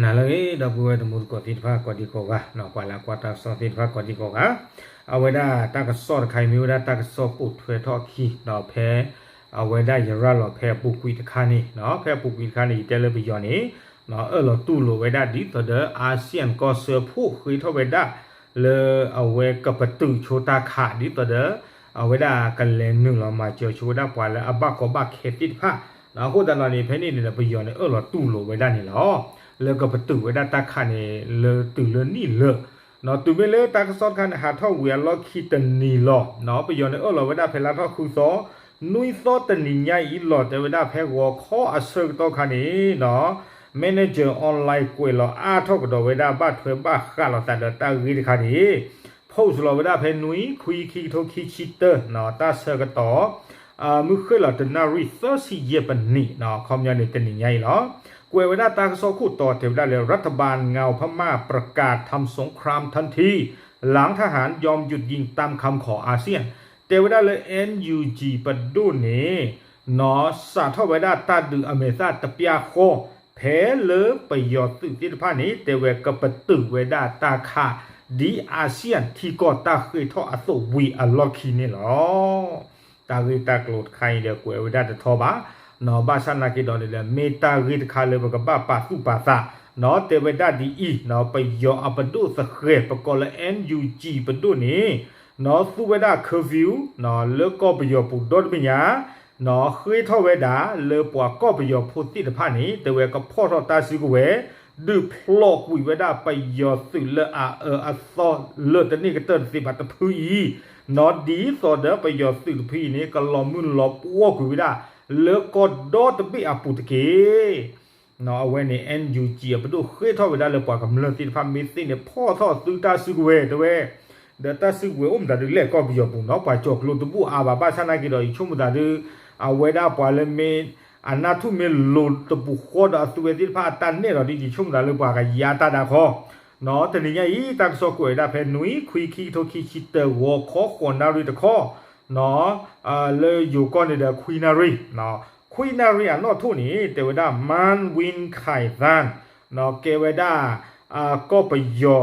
နၤလၢအဂ့ၤ ဒီပုၢ်ဝဲၢ်တံၤသကိးသ့ၣ်တဖၣ်ကိးဒံကိးဂၤ, ပှၤလၢအကွၢ်တၢ်ကစီၣ်သ့ၣ်တဖၣ်ကိးဒံကိးဂၤ, အဝဲဒၣ်တၢ်ကစီၣ်တခါအံၤမ့ၢ်ဝဲဒၣ်တၢ်ကစီၣ်ပိာ်ထွဲထီၣ်အခံ ဖဲ အဝဲဒၣ်ယရၤလီၤဖဲအပူၤကွံာ်တခါန့ၣ်, ဖဲအပူၤကွံာ်တခါန့ၣ် ယတဲလၢပယီၤန့ၣ် အၢၣ်လီၤတူၢ်လိာ်ဝဲဒၣ်ဒ်သိးဒီး ASEAN ကီၢ်စၢဖှိၣ်ဃ့ထီၣ်ဝဲဒၣ် လၢအဝဲကပတုာ်ဆိတၢ်ခးဒ်သိးဒီး အဝဲဒၣ်ကလဲၤနုာ်လီၤမၤစၢၤဆိဝဲဒၣ်ပှၤလၢအဘၣ်ကီဘၣ်ခဲသ့ၣ်တဖၣ်, အဃိသတးဒီးန့ၣ် ဖဲန့ၣ်န့ၣ်ဒီး ပယီၤန့ၣ်အၢၣ်လီၤတူၢ်လိာ်ဝဲဒၣ်န့ၣ်လီၤ. လၢကပတုာ်ဝဲဒၣ်တၢ်ခးန့ၣ် လၢတုၤလၢနံၣ်လၢာ်, တုၤမ့ၢ်လၢတၢ်ကစီၣ်တခါန့ၣ် ဟးထီၣ်ဝံၤအလီၢ်ခံတနံၤလီၤ. ပယီၤန့ၣ်အၢၣ်လီၤဝဲဒၣ်ဖဲလါထီၣ်ဃုသီ နွံသီတနံၤညါအံၤလီၤ. တဲဝဲဒၣ်ဖဲဂီၤခီအဆၢကတီၢ်ခါန့ၣ် Manager Online ကွဲးလီၤအါထီၣ်ကဒီးဝဲဒၣ် ဘၣ်ထွဲဘၣ်ဃးလိာ်သးဒီးတၢ်ဂ့ၢ်တခါန့ၣ် post လီၤဝဲဒၣ်ဖဲနွံခွံခံကထိခံဆံတၢ တၢ်ဆၢကတီၢ် မုၢ်ဃ့ၢ်လီၤတနၣ်ရံၣ်သၢဆံယဲၢ်ပနံး, ခီပညီန့ၣ်တနံၤညါအံၤလီၤ. ကွဲးဝဲဒၣ်တၢ်ကစီၣ်ခိၣ်တီတဲဝဲဒၣ်လၢ รัฐบาลงาวพม่าประกาศทำสงครามทันที หลังทหารยอมหยุดยิงตามคำขออาเซียน တဲဝဲဒၣ်လၢ NUG ပဒိၣ်န့ၣ် စးထီၣ်ဝဲဒၣ်တၢ်ဒုးအမဲာ်သၣ်တပျၢ်ဃီ ဖဲလၢပယီၤသုးသ့ၣ်တဖၣ်န့ၣ် တဲဝဲကပတုာ်ဝဲဒၣ်တၢ်ခး ဒ် ASEAN ထံကီၢ်တၢ်ဃ့ထီၣ်အသိးဝံၤအလီၢ်ခံန့ၣ်လီၤ. တၢ်ဂ့ၢ်တၢ်ကျိၤတခါအံၤဒီးကွဲးဝဲဒၣ်တထီဘၣ်, ဘၣ်ဆၣ်နာ်က့ဒီးန့ၣ်ဒီး မ့ၢ်တၢ်ဂ့ၢ်တခါလၢပကဘၣ်ပာ်သူၣ်ပာ်သး, တဲဝဲဒၣ်ဒ်အံၤ, ပယီၤအပဒိၣ်သဃဲၤ ပကိးလၢ NUG ပဒိၣ်န့ၣ် သူဝဲဒၣ် curfew လၢကီၢ်ပယီၤပူၤဒီတဘ့ၣ်ညါ ဃ့ထီၣ်ဝဲဒၣ်လၢပှၤကီၢ်ပယီၤဖိသ့ၣ်တဖၣ်န့ၣ် တဲဝဲကဖီၣ်ထီၣ်တၢ်စုကဝဲၤ ဒုးဖျိးကွံာ်ဝဲဒၣ်ပယီၤသုးလၢအအၢအသီလၢတန့ၢ်ကတၢၢ်တသ့ဘၣ်တဖုအံၤ, ဒ်သိးဒီးပယီၤသုးတဖုအံၤန့ၣ် ကလီၤမုၢ်လီၤပှီၢ်ကွံာ်ဝဲဒၣ် လၢကီၢ်ဒီတဘ့ၣ်အပူၤတက့ၢ်. အဝဲန့ၣ် NUG အပဒိၣ်ဃ့ထီၣ်ဝဲဒၣ်လၢပှၤကမျၢၢ်သ့ၣ်တဖၣ်မ့ၢ်သ့န့ၣ် ဖီၣ်ထီၣ်သုတၢ်စုကဝဲၤတဲဝဲ, ဒီးတၢ်စုကဝဲၤအိၣ်မတၤဒုးလဲၣ်ကီၢ်ပယီၤပူၤနီၤ ပှၤကၠီၤကျိတဘူၣ်အါဘၣ် ဘၣ်ဆၣ်နာ်က့ဒီး ယဆိကမိၣ်သးဒုး အဝဲဒၣ်ပှၤလၢမ့ၢ် အနၢ်ထူၣ်မ့ၢ်လိၤတပူၤဃီဒီးအသုဝဲသ့ၣ်တဖၣ်အတၢ်နဲၣ်ဒီးဒ်ယဆိကမိၣ်သးလၢပှၤကယါတၢ်ဒၣ်ခီ, တနံၤညါအံၤ တၢ်ကစီၣ်ကွဲးဝဲဒၣ်ဖဲနွံခွံခံကထိခံဆံတၢ ဂီၤခီဃိးနၣ်ရံၣ်တခီ လၢယိၤကီၢ်န့ၣ်ဒီးခွံနၣ်ရံၣ်, ခွံနၣ်ရံၣ်အနီၣ်ထိၣ်န့ၣ် တဲဝဲဒၣ် Man Win Khai Than ကဲဝဲဒၣ် ကီၢ်ပယီၤ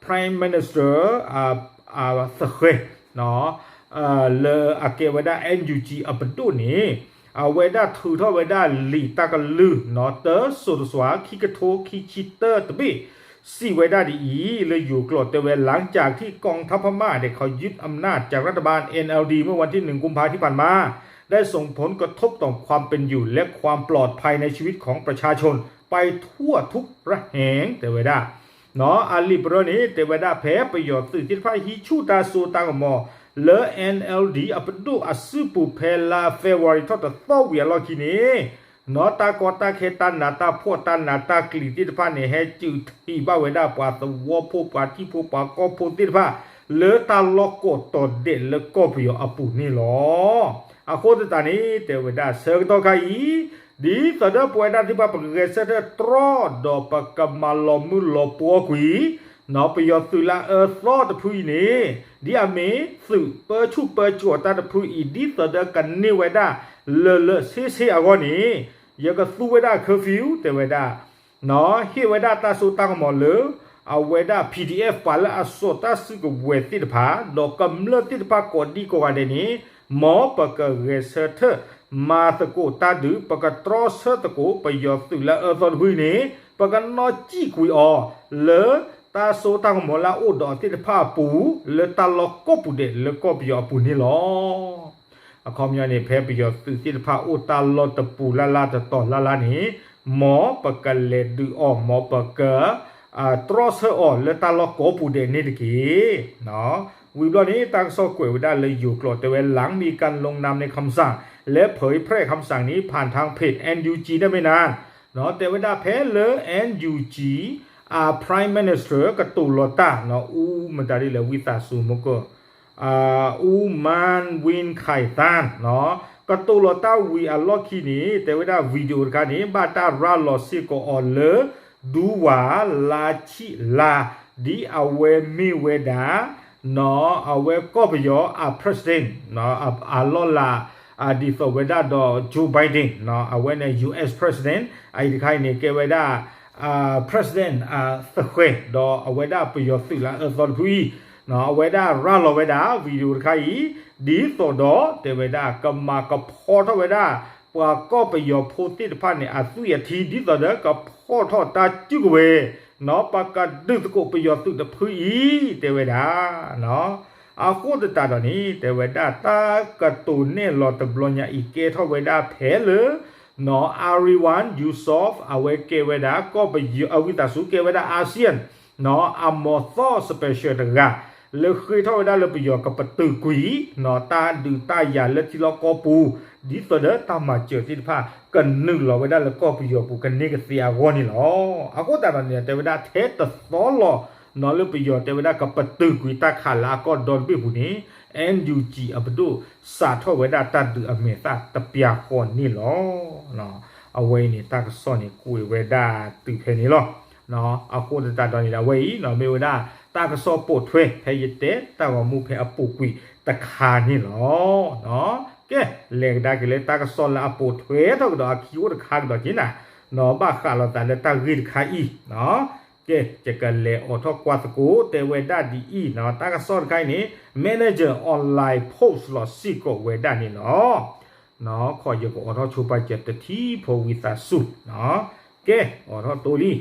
Prime Minister သဃဲၤ လၢအကဲဝဲဒၣ် NUG အပဒိၣ်န့ၣ် အဝဲဒၣ်ထုးထီၣ်ဝဲဒၣ်လံာ်တၢ်ကလုၢ် တၢစိၤတစွၤ ခံကထိခံဆံတၢတဘ့ၣ် စံးဝဲဒၣ်ဒ်အံၤ လၢယိၤကျိာ်တဲဝဲ หลังจากที่กองทัพพม่าได้ขอยึดอำนาจจากรัฐบาล เอ็น แอล ดี เมื่อวันที่ หนึ่ง กุมภาที่ผ่านมา ได้ส่งผลกระทบต่อความเป็นอยู่และความปลอดภัยในชีวิตของประชาชนไปทั่วทุกระแหง တဲဝဲဒၣ် အလံာ်ပရၢန့ၣ် တဲဝဲဒၣ်ဖဲပယီၤသုးသ့ၣ်တဖၣ်ဟံးဆူၣ်တၢ်စိတၢ်ကမီၤ လၢ NLD အပဒိၣ်အစုပူၤဖဲလါ February ထီၣ်တသီဝံၤအလီၢ်ခံန့ၣ် နီၢ်တၢ်ကီတၢ်ခဲတၢ်နးတၢ်ဖှီၣ်တၢ်နးတၢ်ကျံၤသ့ၣ်တဖၣ်န့ၣ် ဟဲစုးထံးဘၣ်ဝဲဒၣ်ပှၤသဝီဖိပှၤထံဖိပှၤကီၢ်ဖိသ့ၣ်တဖၣ် လၢတၢ်လီၢ်ကိးတီၤဒဲးလၢကီၢ်ပယီၤအပူၤန့ၣ်လီၤ. အဃိသတးန့ၣ် တဲဝဲဒၣ်ဆၢကတီၢ်ခါအံၤ ဒ်သိးဒီးပဝဲဒၣ်သ့ၣ်တဖၣ်ပကဂဲၤဆၢထၢၣ်တြီဒီးပကမၤလီၤမုၢ်လီၤပှီၢ်ကွံာ် နီၢ်ပယီၤသုးလၢအအၢသီတဖုအံၤန့ၣ် ဒ်အမ့ၢ်သုးပၢဆူၣ်ပၢစိးတၢ်တဖုအံၤ ဒ်သိးဒီးကန့ၢ်ဝဲဒၣ်လၢာ်လၢာ်ဆ့ဆ့အဂီၢ်န့ၣ် ယကသူဝဲဒၣ် curfew တဲဝဲဒၣ် နီၢ်ဟ့ၣ်ဝဲဒၣ်တၢ်စိတၢ်ကမီၤလၢ အဝဲဒၣ် PDF ပှၤလၢအစိာ်တၢ်စုကဝဲၤသ့ၣ်တဖၣ် ဒီးကမျၢၢ်သ့ၣ်တဖၣ်ကိးဒံကိးဂၤဒဲးန့ၣ် မ်ပကဂဲၤဆၢထၢၣ် မၤသကိးတၢ်ဒုး ပကတြီဆၢသကိး ပယီၤသုးလၢအအၢသီတဖုအံၤန့ၣ် ပကနီၢ်စံၣ်ကွံာ်အီၤ လၢတၢ်စိတၢ်ကမီၤလၢအအိၣ်ဒီးသ့ၣ်တဖၣ်အပူၤ လၢတၢ်လီၢ်ကိးပူၤဒဲးလၢကီၢ်ပယီၤအပူၤန့ၣ်လီၤ. အခီပညီန့ၣ် ဖဲပယီၤသုးသ့ၣ်တဖၣ်အိၣ်တၢ်လီၢ်တပူၤလၢ်လၢ်တတီၤလၢ်လၢ်န့ၣ် မ်ပကလဲၤဒုးအီၤ မ်ပက တြီဆၢအီၤလၢတၢ်လီၢ်ကိးပူၤဒဲးန့ၣ်တက့ၢ်. ဝံၤဘျီန့ၣ် တၢ်ကစီၣ်ကွဲးဝဲဒၣ်လၢယိၤကျိာ်တဲဝဲ หลังมีการลงนามในคำสั่ง และเผยแพร่คำสั่งนี้ผ่านทางเพจ NUG ได้ไม่นาน တဲဝဲဒၣ်ဖဲလၢ NUG အ Prime Minister ကတိၤလီၤတၢ် အူမတၤဒ်လဲၣ် ဝံသးစူၤမကၢၢ် အူ Man Win Khai Than ကတိၤလီၤတၢ်ဝံၤအလီၢ်ခံန့ၣ် တဲဝဲဒၣ် video တခါန့ၣ် ဘၣ်တၢ်ရၤလီၤစ့ၢ်ကီးအီၤလၢ ဒူဝၣ်လါဆံးလါ ဒ်အဝဲမ့ၢ်ဝဲဒၣ် အဝဲကီၢ်ပယီၤအ president အလီၢ်လၤ ဒ်သိးဝဲဒၣ်ဒီး Joe Biden အဝဲန့ၣ် US president အအံၤတခါအံၤန့ၣ် ကဲဝဲဒၣ် President သဃဲၤ ဒီးအဝဲဒၣ်ပယီၤသုးလၢအအၢသီတဖုအံၤ အဝဲဒၣ်ရၤလီၤဝဲဒၣ် video တခါအံၤ ဒ်သိးဒီးတဲဝဲဒၣ်ကမၤကဖီထီၣ်ဝဲဒၣ် ပှၤကီၢ်ပယီၤဖိသ့ၣ်တဖၣ်န့ၣ် အသွံၣ်အထံ ဒ်သိးဒီးကဖီၣ်ထီၣ်တၢ်စုကဝဲၤ နီၢ်ပကဒုးသကိးပယီၤသုးတဖုအံၤ တဲဝဲဒၣ် အဃိသတးဒီးန့ၣ် တဲဝဲဒၣ်တၢ်ကတိၤနဲၣ်လီၤတဘျီညါအံၤ ကဲထီၣ်ဝဲဒၣ်ဖဲလၢ နီၢ် Erywan Yusof အဝဲကဲဝဲဒၣ် ကီၢ်ပယီၤ အဝံသးစူၤကဲဝဲဒၣ် ASEAN နီၢ် အမီၤသီ special တဂၤ လၢဃ့ထီၣ်ဝဲဒၣ်လၢပယီၤကပတုာ်ကွံာ် နီၢ် တၢ်ဒုးတၢ်ယၤလၢထံလီၢ်ကီၢ်ပူၤ ဒ်သိးဒီးတၢ်မၤစၢၤသ့ၣ်တဖၣ် ကနုာ်လီၤဝဲဒၣ်လၢကီၢ်ပယီၤပူၤကန့ၢ်ကသ့အဂီၢ်န့ၣ်လီၤ. အဃိသတးဒီးန့ၣ် တဲဝဲဒၣ်ထဲတသီလီၤ နီၢ်လၢပယီၤတဲဝဲဒၣ်ကပတုာ်ကွံာ်တၢ်ခးလၢအကီၢ်ဒီတဘ့ၣ်ပူၤန့ၣ် NUG အပဒိၣ်စးထီၣ်ဝဲဒၣ်တၢ်ဒုးအမဲာ်သၣ်တပျၢ်ဃီန့ၣ်လီၤ. အဝဲအံၤန့ၣ် တၢ်ကစီၣ်န့ၣ် ကွဲးဝဲဒၣ်တုၤဖဲန့ၣ်လီၤ. အဃိသတးဒီးန့ၣ်ဒီး အဝဲအံၤ မ့ၢ်ဝဲဒၣ်တၢ်ကစီၣ်ပိာ်ထွဲ ဖဲယတဲတၢ်ဂီၤမူဖဲအပူၤကွံာ်တခါန့ၣ်လီၤ. ကဲ လဲၤကဒါက့ၤလၢတၢ်ကစီၣ်လၢအပိာ်ထွဲထီၣ်ကဒီးအခံအိၣ်တခါကဒီးက့ၤနၤ, နီၢ် ဘၣ်ဃးလိာ်သးလၢတၢ်ဂ့ၢ်တခါအံၤ, ကဲ ယကလဲၤအိးထီၣ်ကွၢ်သကိး တဲဝဲဒၣ်ဒ်အံၤ, တၢ်ကစီၣ်တခါအံၤန့ၣ် Manager Online post လီၤစ့ၢ်ကီးဝဲဒၣ်န့ၣ်လီၤ. နီၢ် ခီယကအိးထီၣ်ဆိပာ်စၢၤတထံၣ်ဖိဝံသးစူၤ, ကဲ အိးထီၣ်တိလံ,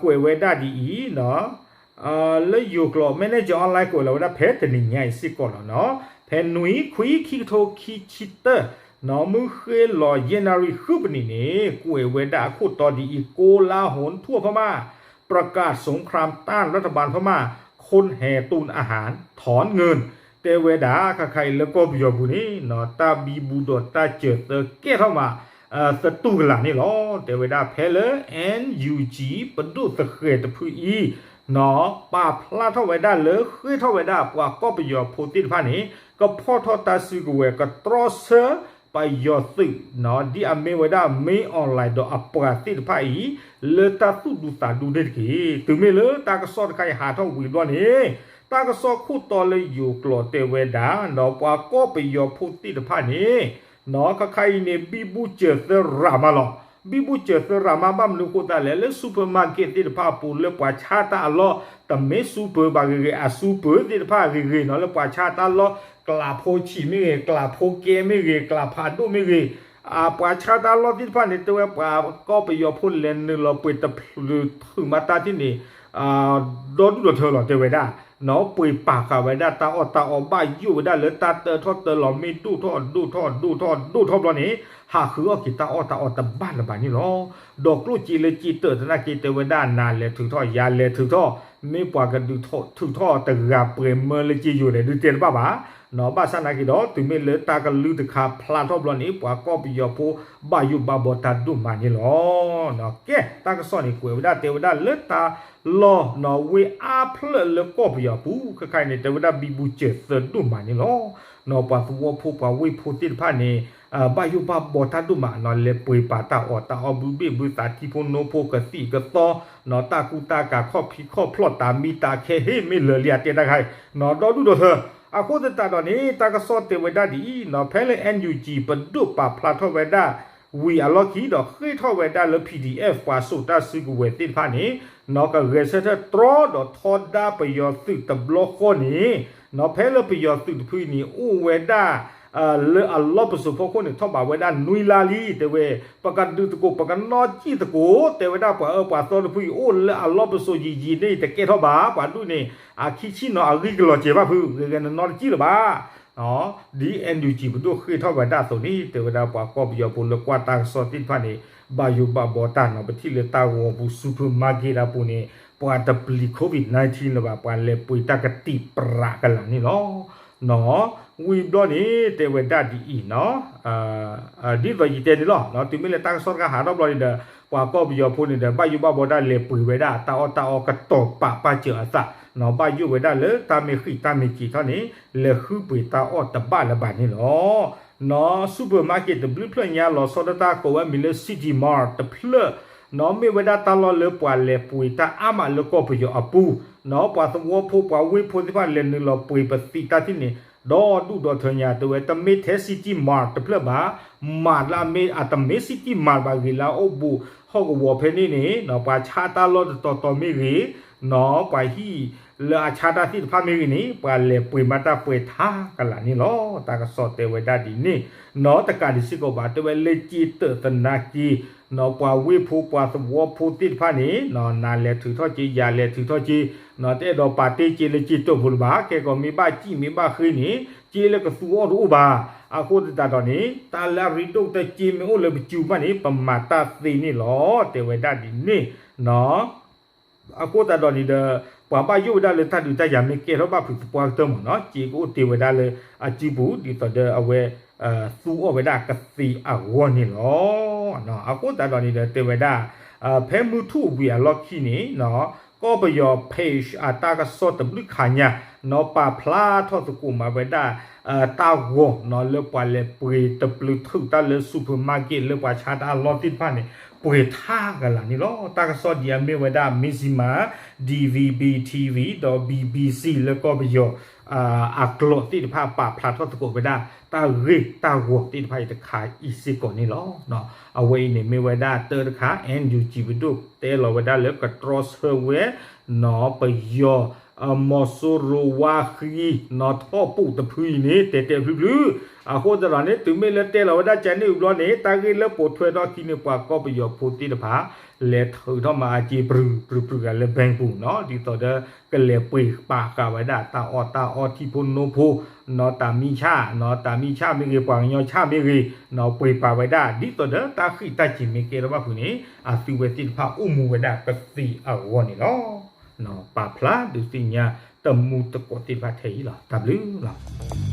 ကွဲးဝဲဒၣ်ဒ်အံၤ, လၢယိၤကျိာ် Manager Online ကွဲးလီၤဝဲဒၣ်ဖဲတနံၤညါအံၤစ့ၢ်ကီးလီၤနီၢ်, ဖဲနွံခွံ ခံကထိခံဆံတၢ, နီၢ် မုၢ်ဃ့လီၤယဲၢ်နၣ်ရံၣ်ဃုပနံးန့ၣ် ကွဲးဝဲဒၣ်အခိၣ်တီဒ်အံၤ, โกลาหลทั่วพม่า ประกาศสงครามต้านรัฐบาลพม่า คนแห่ตุนอาหาร ถอนเงิน တဲဝဲဒၣ် ခါခါအံၤလၢကီၢ်ပယီၤပူၤန့ၣ် တၢ်ဘံဘူဒီးတၢ်စၢၤသၢကဲထီၣ်မး သတူၢ်ကလာ်န့ၣ်လီၤ. တဲဝဲဒၣ်ဖဲလၢ NUG ပဒိၣ်သဃဲၤတဖုအံၤ နီၢ် ပာ်ဖျါထီၣ်ဝဲဒၣ်လၢဃ့ထီၣ်ဝဲဒၣ်ပှၤကီၢ်ပယီၤဖိသ့ၣ်တဖၣ်န့ၣ် ကဖီၣ်ထီၣ်တၢ်စုကဝဲၤ ကတြီဆၢပယီၤသုး နီၢ် ဒ်အမ့ၢ်ဝဲဒၣ် မင်းအောင်လှိုင် ဒီးအပှၤသ့ၣ်တဖၣ်အံၤ လၢတၢ်သူၣ်ဒူသးဒူန့ၣ်တက့ၢ်. တုၤမ့ၢ်လၢတၢ်ကစီၣ်တခါအံၤဟးထီၣ်ဝံၤဘျီန့ၣ် တၢ်ကစီၣ်ခိၣ်တီလၢယိၤကျိာ်တဲဝဲဒၣ် နီၢ် ပှၤကီၢ်ပယီၤဖိသ့ၣ်တဖၣ်န့ၣ် နီၢ် ခါခါအံၤန့ၣ် ဘံဘူစၢၤသၢရၤမးလီၤ. ဘံဘူစၢၤသၢရၤမး ဘၣ်မနုၤအဃိသတးလဲၣ်, လၢ supermarket သ့ၣ်တဖၣ်အပူၤ လၢပှၤဆါတၢ်အလီၢ် တမ့ၢ် super ဘၣ်ဂ့ၤဂ့ၤ, အ super သ့ၣ်တဖၣ်ဂ့ၤဂ့ၤနီၢ် လၢပှၤဆါတၢ်လီၢ် ကျးဖိဆံးမ့ၢ်ဂ့ၤ, ကျးဖိကဲမ့ၢ်ဂ့ၤ, ကျးဖးဒိၣ်မ့ၢ်ဂ့ၤ, ပှၤဆါတၢ်လီၢ်သ့ၣ်တဖၣ်န့ၣ် တဲဝဲပှၤကီၢ်ပယီၤဖိလဲၤနုာ်လီၤပှ့ၤတဖျုးထုးမးတၢ်ထံၣ်န့ၣ် ဒီဒူၣ်ဒီထၢလီၤ တဲဝဲဒၣ်, နီၢ် ပှ့ၤပာ်ဃာ်ဝဲဒၣ်တၢ်အီၣ်တၢ်အီ ဘၣ်ယိၣ်ဝဲဒၣ်လၢတၢ်တၢထီၣ်တၢလီၤမ့ၢ်ဒိၣ်ထီၣ်ဒိၣ်ထီၣ်ဒိၣ်ထီၣ်ဒိၣ်ထီၣ်ဘျီန့ၣ် ဟးဃုအီၣ်က့ၤတၢ်အီၣ်တၢ်အီတဘၣ်လၢၤဘၣ်န့ၣ်လီၤ. ဒီးကျိၣ်စ့လၢစ့တၢးသနာ်က့ တဲဝဲဒၣ်နၤလဲၤထုးထီၣ် ယၤလဲၤထုးထီၣ် မ့ၢ်ပှၤကဒုးထုးထီၣ်တဂၤပှဲၤမၢလၢစ့ယိၤလဲၣ် ဒုးတဲတဘၣ်ဘၣ်, နီၢ် ဘၣ်ဆၣ်သနာ်က့ဒီး တုၤမ့ၢ်လၢတၢ်ကလုၢ်တခါဖျါထီၣ်ဘျီန့ၣ် ပှၤကီၢ်ပယီၤဖိ ဘၣ်ယိၣ်ဘၣ်ဘှီတၢ်ဒိၣ်မးန့ၣ်လီၤ. ကဲ တၢ်ကစီၣ်န့ၣ် ကွဲးဝဲဒၣ်တဲဝဲဒၣ်လၢတၢ်လီၢ် နီၢ် ဝ့ၢ်အါဖျၢၣ်လၢကီၢ်ပယီၤပူၤ ခဲခါအံၤန့ၣ် တဲဝဲဒၣ်ဘံဘူစၢၤသၢဒိၣ်မးန့ၣ်လီၤ. နီၢ် ပှၤသဝီဖိပှၤဝ့ၢ်ဖိသ့ၣ်တဖၣ်န့ၣ် ဘၣ်ယိၣ်ဘၣ်ဘှီတၢ်ဒိၣ်မး နီၢ် လဲၤပှ့ၤပာ်တၢ်အီၣ်တၢ်အီ ဘုဘ့ၣ်ဘုသး ထံဖိနိဖိကသံၣ်ကသီ နီၢ် တၢ်ကူတၢ်ကၤ ခီၣ်ဖံးခီၣ်ဖျီၣ် တၢ်မံတၢ်ခဲ ဟ့ၣ်မ့ၢ်လၢာ်လံ အတဲတၢ်ခါအံၤ နီၢ် ဒီဒူၣ်ဒီထၢ. အဃိသတးဒီးန့ၣ် တၢ်ကစီၣ်တဲဝဲဒၣ်ဒ်အံၤ နီၢ် ဖဲလၢ NUG ပဒိၣ်ပာ်ဖျါထီၣ်ဝဲဒၣ် ဝံၤအလီၢ်ခံဒီးဃ့ထီၣ်ဝဲဒၣ်လၢ PDF ပှၤစိာ်တၢ်စုကဝဲၤသ့ၣ်တဖၣ်န့ၣ် နီၢ် ကဂဲၤဆၢထၢၣ်တြီဒီးထီဒါပယီၤသုးတဘျီဃီန့ၣ် နီၢ် ဖဲလၢပယီၤသုးတဖုအံၤန့ၣ် အိၣ်ဝဲဒၣ် လၢအလီၢ်ပစိာ်ဖီခိၣ်န့ၣ် ထီၣ်ဘးဝဲဒၣ်နွံလါလံ တဲဝဲ ပကဒုးသကိး ပကနီၣ်စံၣ်သကိး တဲဝဲဒၣ်ပှၤအၢပှၤသီတဖုအံၤ အိၣ်လၢအလီၢ်ပစိာ်ယံာ်ယံာ်န့ၣ် တကဲထီၣ်ဘၣ် ပှၤဒူၣ်န့ၣ် အခံဆံနီၢ် အဂံၢ်ကလီၤစဲၤဘၣ်ဖု ဂ့ၤဂ့ၤနနီၣ်တစံၣ်လၢၤဘၣ် ဒ် NUG ပဒိၣ်ဃ့ထီၣ်ဝဲဒၣ်အသိးန့ၣ် တဲဝဲဒၣ်ပှၤကီၢ်ပယီၤဖိလၢကွၢ်တၢ်ကစီၣ်သ့ၣ်တဖၣ်န့ၣ် ဘၣ်ယိၣ်ဘၣ်ဘှီတၢ်နီၢ် ပထံၣ်လၢတၢ်ဂီၤပူၤ supermarket အပူၤန့ၣ် ပှၤတပျံၤ COVID nineteen လၢၤဘၣ် ပှၤလဲၤပှ့ၤတၢ်ကတံာ်ပြးကလာ်န့ၣ်လီၤ. နီၢ် ဝံၤဘျီန့ၣ် တဲဝဲဒၣ်ဒ်အံၤနီၢ် ဒ်သိးယတဲန့ၣ်လီၤ တုၤမ့ၢ်လၢတၢ်ကစီၣ်တခါဟးထီၣ်ဘျီန့ၣ်ဒီး ပှၤကီၢ်ပယီၤဖိန့ၣ်ဒီး ဘၣ်ယိၣ်ဘၣ်ဘှီတၢ်လဲၤပှ့ၤဝဲဒၣ်တၢ်အီၣ်တၢ်အီကတီၤပာ်ပာ်စၢၤအသး နီၢ် ဘၣ်ယိၣ်ဝဲဒၣ်လၢတၢ်မ့ၢ်ဃံးတၢ်မ့ၢ်စံးထီၣ်န့ၣ် လဲၤဃုပှ့ၤတၢ်အီၣ်တဘၣ်လၢၤဘၣ်န့ၣ်လီၤ. နီၢ် supermarket တဘျုးဖျၢၣ်ညါလီၤဆီဒၣ်တၢ်ကိးဝဲမံၤလၢ City Mart တဖျၢၣ် နီၢ် မ့ၢ်ဝဲဒၣ်တၢ်လီၢ်လၢပှၤလဲၤပှ့ၤတၢ်အါမးလၢကီၢ်ပယီၤအပူၤ နီၢ် ပှၤသဝီဖိပှၤဝ့ၢ်ဖိသ့ၣ်တဖၣ်လဲၤနုာ်လီၤပှ့ၤပသံးတၢ်ထံၣ်န့ၣ် ဒီဒူၣ်ဒီထၢညါ တဲဝဲ တမ့ၢ်ထဲ City Mart တဖျၢၣ်ဘၣ် mart လၢအမ့ၢ် အတမ့ၢ် City Mart ဘၣ်ဂ့ၤလၢအအိၣ်ဘူး ဟီၣ်ကဝီၤဖဲန့ၣ်န့ၣ် ပှၤဆါတၢ်လီၢ်တတီၤတီၤမ့ၢ်ဂ့ၤ, ပှၤဟံၣ်လၢအဆါတၢ်သ့ၣ်တဖၣ်မ့ၢ်ဂ့ၤန့ၣ် ပှၤလဲၤပှ့ၤမၤတၢ်ပှဲၤထါကလာ်န့ၣ်လီၤ. တၢ်ကစီၣ်တဲဝဲဒၣ်ဒ်န့ၣ်, နီၢ်တကးဒံးစ့ၢ်ကီးဘၣ် တဲဝဲလၢက့တၢၣ်သနာ်က့ ပှၤဝ့ၢ်ဖိပှၤသဝီဖိသ့ၣ်တဖၣ်န့ၣ် နၤလဲၤထုးထီၣ်က့ ယၤလဲၤထုးထီၣ်က့ တအဲၣ်ဒိးပာ်တ့ၢ်က့လၢက့တၢၣ်ဖိလၢၤဘၣ်. ကဲကီးမ့ၢ်ဘၣ်စံၣ်မ့ၢ်ဘၣ်ဃ့န့ၣ် က့လၢကသူအီၤတအိၣ်ဘၣ်. အဃိသတးဒီးန့ၣ် တၢ်လၢအရ့ဒိၣ်ကတၢၢ်က့မ့ၢ်အိၣ်လၢပစုပူၤန့ၣ် ပမၤတၢ်သ့န့ၣ်လီၤ. တဲဝဲဒၣ်ဒ်န့ၣ် အဃိသတးဒီးန့ၣ်ဒီး ပှၤဘၣ်ယိၣ်ဝဲဒၣ်လၢတၢ်ဒုးတၢ်ယၤမ့ၢ်ကဲထီၣ်ဘၣ်ဖုးသပှၢ်ကတၢၢ်မ့ၢ်နီၤ က့ကအိၣ်တ့ၢ်ဝဲဒၣ်လၢအစုပူၤ ဒ်သိးဒီးအဝဲ သူအီၤဝဲဒၣ်ကသ့အဂီၢ်န့ၣ်လီၤ. အဃိသတးဒီးန့ၣ်ဒီးတဲဝဲဒၣ် ဖဲမုၢ်ထူၣ်ဝံၤအလီၢ်ခံန့ၣ် ကီၢ်ပယီၤ page အတၢ်ကစီၣ်တဘျုးခါညါ နီၢ်ပာ်ဖျါထီၣ်သကိးမးဝဲဒၣ် တၢ်ဂီၤနီၢ်လၢပှၤလဲၤပှ့ၤတပျုၤထုးတၢ်လၢ supermarket လၢပှၤဆါတၢ်အလီၢ်သ့ၣ်တဖၣ်န့ၣ် ပှဲၤထါကလာ်န့ၣ်လီၤ. တၢ်ကစီၣ်ဒ်အမ့ၢ်ဝဲဒၣ် Mizzima, DVB TV ဒီး BBC လၢကီၢ်ပယီၤ အကျိာ်သ့ၣ်တဖၣ်ပာ်ဖျါထီၣ်သကိးဝဲဒၣ် တၢ်ဂ့ၢ်တၢ်ဂီၤသ့ၣ်တဖၣ်အံၤတခါအံၤစ့ၢ်ကီးန့ၣ်လီၤ. အဝဲအံၤန့ၣ်မ့ၢ်ဝဲဒၣ်တၢ်တခါ NUG ပဒိၣ်တဲလီၤဝဲဒၣ်လၢကတြီဆၢဝဲ နီၢ်ပယီၤ မီၤစိရိၤဝါဃံ နီၢ်ထီၣ်ပူၣ်တဖုအံၤန့ၣ် တဲတဲဖျုဖျု အဃိသတးဒီးန့ၣ် တုၤမ့ၢ်လၢတဲလီၤဝဲဒၣ်ကန့ၣ်အဘျီန့ၣ် တၢ်ဂ့ၢ်လၢပိာ်ထွဲထီၣ်ခံန့ၣ် ပှၤကီၢ်ပယီၤဖိသ့ၣ်တဖၣ် လဲၤထုးထီၣ်မၤအစ့ပြူၤပြူၤပြူၤဂၤလၢ bank ပူၤနီၢ် ဒ်သိးဒီး ကလဲၤပှ့ၤပာ်ဃာ်ဝဲဒၣ်တၢ်အီၣ်တၢ်အီထံဖိနိဖိ နီၢ်တၢ်မံဆၣ် နီၢ်တၢ်မံဆၣ်မ့ၢ်ဂ့ၤ ပှၤကညီဆၣ်မ့ၢ်ဂ့ၤ နီၢ်ပှ့ၤပာ်ဝဲဒၣ် ဒ်သိးဒီးတၢ်ဃံးတၢ်စ့ၤမ့ၢ်ကဲထီၣ်ဘၣ်ဖုးန့ၣ် အသုဝဲသ့ၣ်တဖၣ်အိၣ်မူဝဲဒၣ်ကသ့အဂီၢ်န့ၣ်လီၤ. ပာ်ဖျါဒုးသ့ၣ်ညါတမူတကိးသ့ၣ်တဖၣ်ထဲအံၤလီၤ. တၢ်ဘျုးလီၤ.